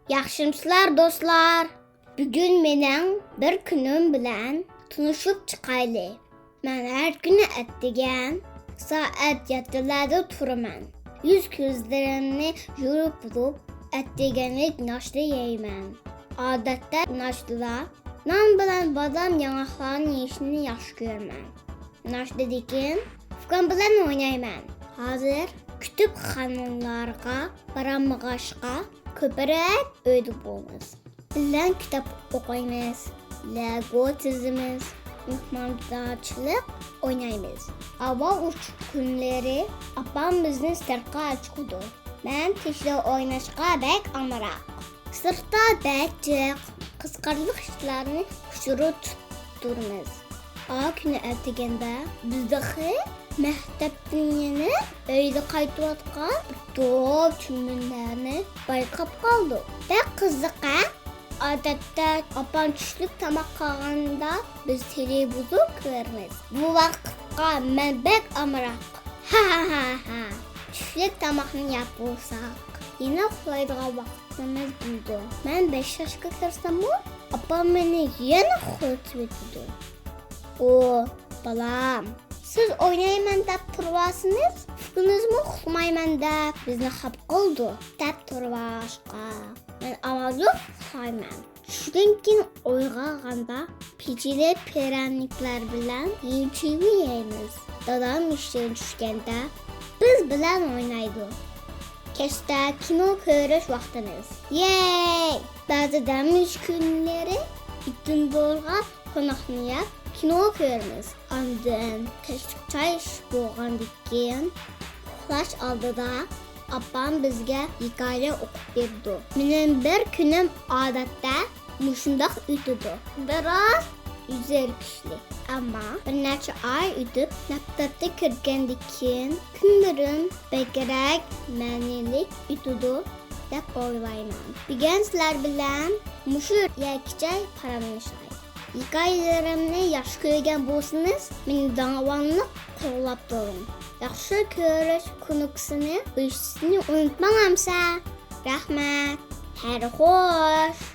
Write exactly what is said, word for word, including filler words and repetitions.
ياخشىمسىلەر دوستلار؟ بۈگۈن مېنىڭ بىر كۈنۈم بىلەن تونۇشۇپ چىقايلى. مەن ھەر كۈنى ئەتىگەن سائەت يەتتىلەردە تۇرىمەن. يۈز كۆزلىرىمنى يۇيۇپ بولۇپ، ئەتىگەنلىك ناشتا يەيمەن. ئادەتتە ناشتىدا نان بىلەن بادام ياڭاقلارنى يېيىشنى ياخشى كۆرىمەن. ناشتىدىن كېيىن ئۇكام بىلەن ئوينايمەن. ھازىر كۇتۇپخانىلارغا بارالمىغاچقا، كۆپرەك ئۆيدە بولىمىز. بىللە كىتاب ئوقۇيمىز، لەگو تىزىمىز، مېھماندارچىلىق ئوينايمىز. ھاۋا ئوچۇق كۈنلىرى ئاپام بىزنى سىرتقا چىقىدۇ. مەن تېشىدا ئويناشقا بەك ئامراق. سىرتتا بەك جىق، قىزىقارلىق ئىشلارنى ئۇچۇرۇپ تۇرىمىز. ئا كۈنى ئەتىگەندە بىز تېخى مەكتەپتىن يېنىپ ئۆيگە قايتىۋاتقان بىر توپ چۈمۈلىلەرنى بايقاپ قالدۇق. بەك قىزىق ھە؟ ئادەتتە ئاپام چۈشلۈك تاماق قىلغاندا بىز تېلېۋىزور كۆرىمىز. بۇ ۋاقىتقا مەن بەك ئامراق. ھا ھا ھا ھا. چۈشلۈك تاماقنى يەپ بولساق، يەنە ئۇخلايدىغان ۋاقتىمىز بولىدۇ. مەن بەش ياشقا كىرسەممۇ، ئاپام مېنى يەنە ئۇخلىتىۋېتىدۇ. ئۇ، بالام، سىز ئوينايمەن دەپ تۇرۇۋالسىڭىز، ئۇكىڭىزمۇ ئۇخلىمايمەن دەپ بىزنى خاپا قىلىدۇ، دەپ تۇرۇۋالغاچقا، مەن ئامال يوق ئۇخلايمەن. چۈشتىن كېيىن ئويغانغاندا پېچىلىك پىرەنىكلەر بىلەن يېچىۋى يەيمىز. دادام ئىشتىن چۈشكەندە بىز بىلەن ئوينايدۇ. كەچتە كىنو كۆرۈش ۋاقتىمىز. يەي! بەزى دەم ئېلىش كۈنلىرى ئىتىم بولغان قوناقنى يەپ كىنو كۆرىمىز. ئاندىن كەچلىك چاي ئىچىپ بولغاندىن كېيىن ئۇخلاش ئالدىدا ئاپام بىزگە ھېكايە ئوقۇپ بېرىدۇ. مېنىڭ بىر كۈنۈم ئادەتتە مۇشۇنداق ئۆتىدۇ. بىراز زېرىكىشلىك، ئەمما بىر نەچچە ئاي ئۆتۈپ، مەكتەپكە كىرگەندىن كېيىن كۈنلىرىم بەكرەك مەنىلىك ئۆتىدۇ دەپ ئويلايمەن. بۈگۈن سىلەر بىلەن مۇشۇ يەرگىچە پاراڭلىشاي. ھېكايىلىرىمنى ياخشى كۆرگەن بولسىڭىز، مېنى داۋاملىق قوللاپ تۇرۇڭ. ياخشى كۆرۈش كۇنۇپكىسىنى بېسىشنى ئۇنتۇماڭ ئەمىسە. رەھمەت. خەير خوش.